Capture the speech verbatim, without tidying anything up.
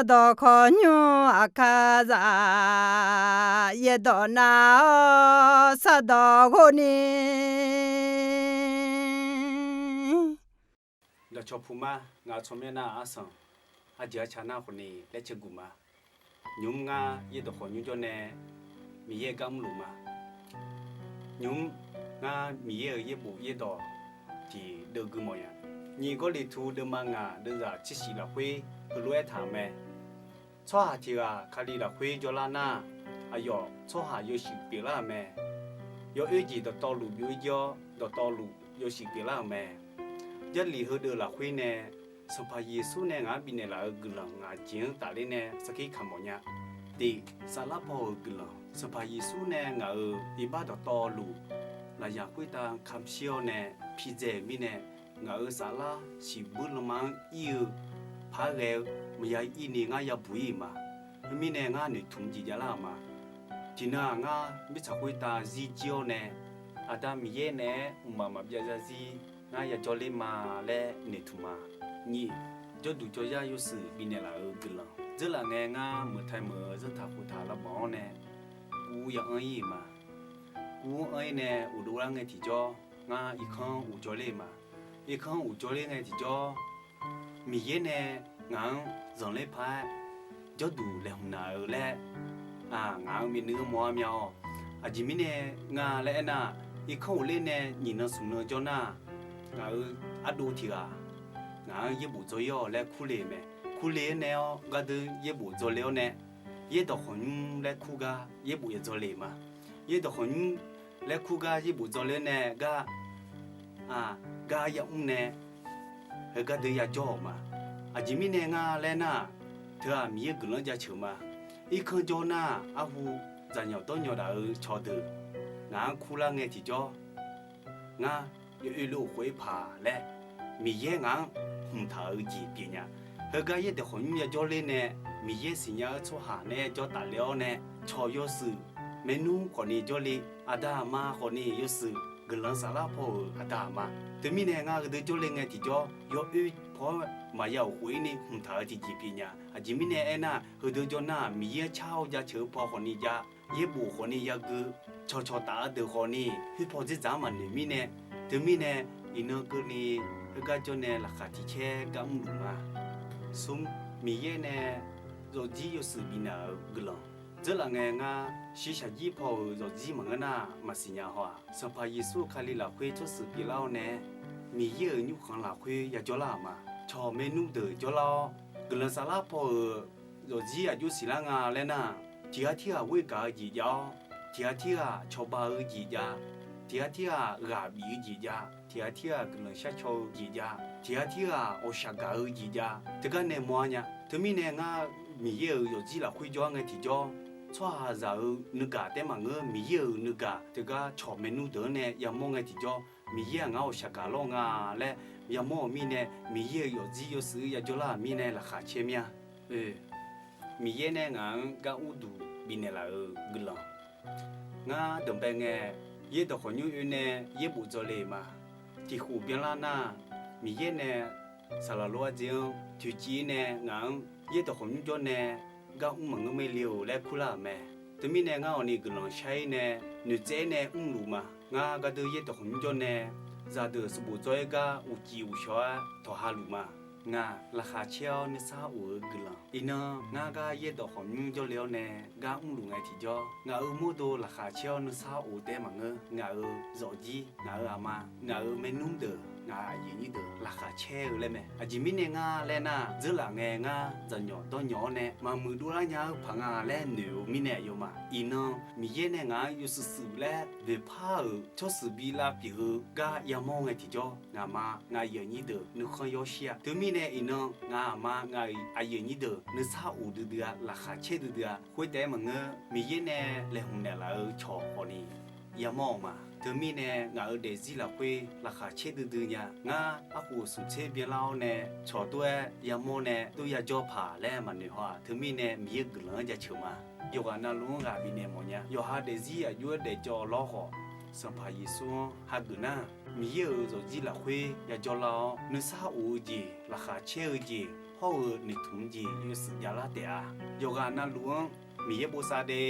Sardawq khawqnymr aqkar za, yaerdawq nav-awr sardawq ghov ni. Dawqcawq puq ma, ngaq-euq tsawrmyanr nar arsanq, arjeuq arca nar khawf ni laer caev guq ma. Nymq-mr ngar yaerdawq khawqnymr jawr nae Miqyaer-euq gar mrluf ma. Nymq-mr ngar Miqyaer-euq yaerbof yaerdawq tiq deuv gui mawf nya. Nyiq Gawrliqtu deuvma ngaq deuvzaq tsershif lafkhoer heulof-aer taq-euq mae. Tsawrhaq tiq ghaq Kali lafkhoer jawrlar nar, aqyawf tsawrhaq yawshuif pyeuflar-euq mae. Yawoer jeq dawqtawvluf byov-ir jir-awr, dawqtawvluf yawshuif pyeuflar-euq mae. Jarlif heudeuq lafkhoer nae Sanqpaq Yeqsur nae ngaq-anr bifnaeq laf-euq guiqlanq ngaq jeq-anr tafler nae sarkir kamq mawf nya. Tiq, saflar paw-euq guiqlanq. Sanqpaq Yeqsur nae ngaq-euq iqbax dawqtawvluf lafyaq khoertav kamq shir-awr nae pidzae-euq mirnae, ngaq-euq saflar siqbuir lanma-anr ir-eu par ghae-eu maqya ir ni ngar yabuq ir-euq ma. Khoermirnae ngar noeqtmq jeq javlar-euq ma. Tiqnan-aq, ngar mirtsaq khoertav zir jir-awr nae, Aqda Miqyaer naeq-aer mqmaq maqbyav zarzir ngar yajawr ler ma laer noeqtmq ma. Nyiq, jawrduq jawryar yawshuif bifnaeq laf-euq guiqlanq. Dzeurlaf ngae ngar meuqtae meuq-eu zanrtaq khoftaq lavbanq-awr nae, kuv ya anr ir-euq ma. Kuv anr ir nae uqdov lar ngae tiqjawr, ngar irkanr uq jawr ler-euq ma. Irkanr uq jawr ler ngae tiqjawr, Miqyaer nae ngaq-anr zanqler paq-aer jawrduq laeqhmq naq-eu laer, ngaq-anr bi nuir-anr mawr-ar mya-awq. Aqjeq mirnae nga laer aernar, irkanr uq ler nae nyiq nan smq nan jawr nar, ngaq-euq ardov tiq ghaq ngaq-anr yaerbof dzaw-ir-awq laer kurle-euq mae. Kurle-aer nae-awr gardeuv yaerbof dzaw le-awr nae, yaerdawq khawqnymr laer kur gar yaerbof ya dzaw le-euq ma. Yaerdawq khawqnymr laer kur gar yaerbof dzaw le-awr nae gar, gar yamr nae heugar deuv yajawr-euq ma. Aqjeq mirnae nga laer nar, teu-aq Miqyaer guiqlanq-anr jaceuq ma. Irkanr jawr nar, arhu dzaqnyawq dawrnyawq daq-eu cawqdeuq ngaq-anr kurlar ngae tiqjawr, ngar yawoer lof-eu khof-ir paq laer Miqyaer ngaq-anr hmqtaq-eu jeq pyeuf nya. Heugar yaerdawq khawqnymr yajawr ler nae, Miqyaer siqnya-eu tsawrhaq nae jawr tafle-awr nae, cawq yawshuif maernmr khawfni jawrle, aqda aqma khawfni yawshuif guiqlanq saflar paw-euq aqda aqma. Teumirnae ngar heudeuq jawrle ngae tiqjawr, yawoer paw-aer maqya-euq khof-ir ni hmqtaq-eu tiqjeq pyeuf nya. Aqjeq mirnae aernar, heudeuq jawr nar, Miqyaer-anr car-awr jaceuq-eu paw khawfni jav, yaerbof khawfni yagui, cawqcawq taf-eu deuq khawfni khoerpaw dzerdzaq-anr maqnoeq mirnae, teumirnae iqnan keuvni heugar jawr nae laqkhaq tiq caer gar mrluf ma. Smr, Miqyaer nae zawqjir yawshuif bifnaeq-euq guiqlanq. Dzeurlaf ngae ngar shiqshaq jir paw-euq zawqjir maqngeur nar maqsiq nya haw-aq, Sanqpaq Yeqsur Kali lafkhoer tsawrsheuq pyeuflar-awr nae, Miqyaer-euq nymrkhanq lafkhoer yajawr lar-euq ma. Cawq maernmr deuq jawrlar-awr, guiqlanq saflar paw-euq zawqjir aqjox siqlar nga laer nar, tiq ghaq tirghaq ghoer gaq-eu jeq jav-awr, tiq ghaq tirghaq cawba-eu jeq jav, tiq ghaq tirghaq ghaq bif-eu jeq jav, tiq ghaq tirghaq guiqlanq sharcaw-eu jeq jav, tiq ghaq tirghaq ghawqshaq gaq-eu jeq jav, teugar nae mawr-ar nya. Teumirnae ngar Miqyaer-euq zawqjir lafkhoer jawr-ar ngae tiqjawr, tsawrhaqzaq-euq nuigaq taef-aer maqngeur, Miqyaer-euq nuigaq teugar cawq maernmr deuq-anr nae yamawr ngae tiqjawr, Miqyaer-aq ngar ghawqshaq gaq lawr nga laer yamawr-euq mirnae, Miqyaer-euq zawqjir yawshuif yajawr lar-euq mirnae laqkhaq caer mir-a. Miqyaer nae ngaq-anr gar urduq bifnaeq laf-euq guiqlanq. Ngar danqbae ngae, yaerdawq khawqnymr oe nae yaerbof dzaw le-euq ma. Tiq khof byanlar nar, Miqyaer nae saqlaq lof-aer dzer-anr toeqciv-ir nae ngaq-anr yaerdawq khawqnymr jawr nae gar mr maqngeur mae le-euq laer kurlar-euq mae. Teumirnae ngar hawqni guiqlanq shar-ir nae noeqtsaev-ir nae mrluf ma. Ngar gardeuv yaerdawq khawqnymr jawr nae zaqdeuq sanqbof dzaw-aer gar uqcif uqshawq-aer tawqha luf ma. Ngaq laqkhaq caer-awr nuisar of-eu guiqlanq. Iqnan ngar gar yaerdawq khawqnymr jawrle-awr nae gar mrluf ngae tiqjawr, ngaq-euq mawrdo laqkhaq caer-awr nuisar of taef-aer maqngeur. Ngaq-euq zawqjir, ngaq-euq aqma, ngaq-euq maernmr deuq, ngaq-euq aqyuif aqnyir deuq laqkhaq caer-eu laer mae. Aqjeq mirnae ngar laer nar, dzeurlaf ngae ngar dzaqnyawq dawrnyawq-awr nae maqmuiq dovlar nya-eu paq nga laer noeq-eu mirnae aqyawfmaf. Iqnan Miqyaer nae ngaq-anr yawshuif shuif laer boeqpar-euq tsawrshuif bi lavpyeuf-eu gar yamawr ngae tiqjawr, ngaqma ngaq-euq aqyuif aqnyir deuq nuikhanr yawshir-a. Teumirnae iqnan ngaq aqma ngaq-euq aqyuif aqnyir deuq nuisar of duidui-a, laqkhaq caer duidui-a. Khoertaef-aer maqngeur, Miqyaer nae laeqhmq naeqlaf-eu cawq khawfni yamawr-eu ma. Teumirnae ngaq-euq daefzir lafkhoer laqkhaq caer duidui nya. Ngar arkhof smq tser byanlar-awr nae cawq tov-aer yamawr nae tov yajawr paq laer maqnoeq haw-aq, teumirnae Miqyaer guiqlanq-anr jaceuq ma. Yawqghaq navluf-anr ghaq bifnaeq mawf nya. Yawqha daefzir aqjox-aer daefjawv lawr khawf, Sanqpaq Yeqsur-anr hageuf nar, Miqyaer-euq zawqjir lafkhoer yajawr lar-awr, nuisar of-eu jeq, laqkhaq caer-eu jeq, hawr-eu noeqtmq-anr jeq yawshuif javlar taef-a. Yawqghaq navluf-anr Miqyaer bosav de.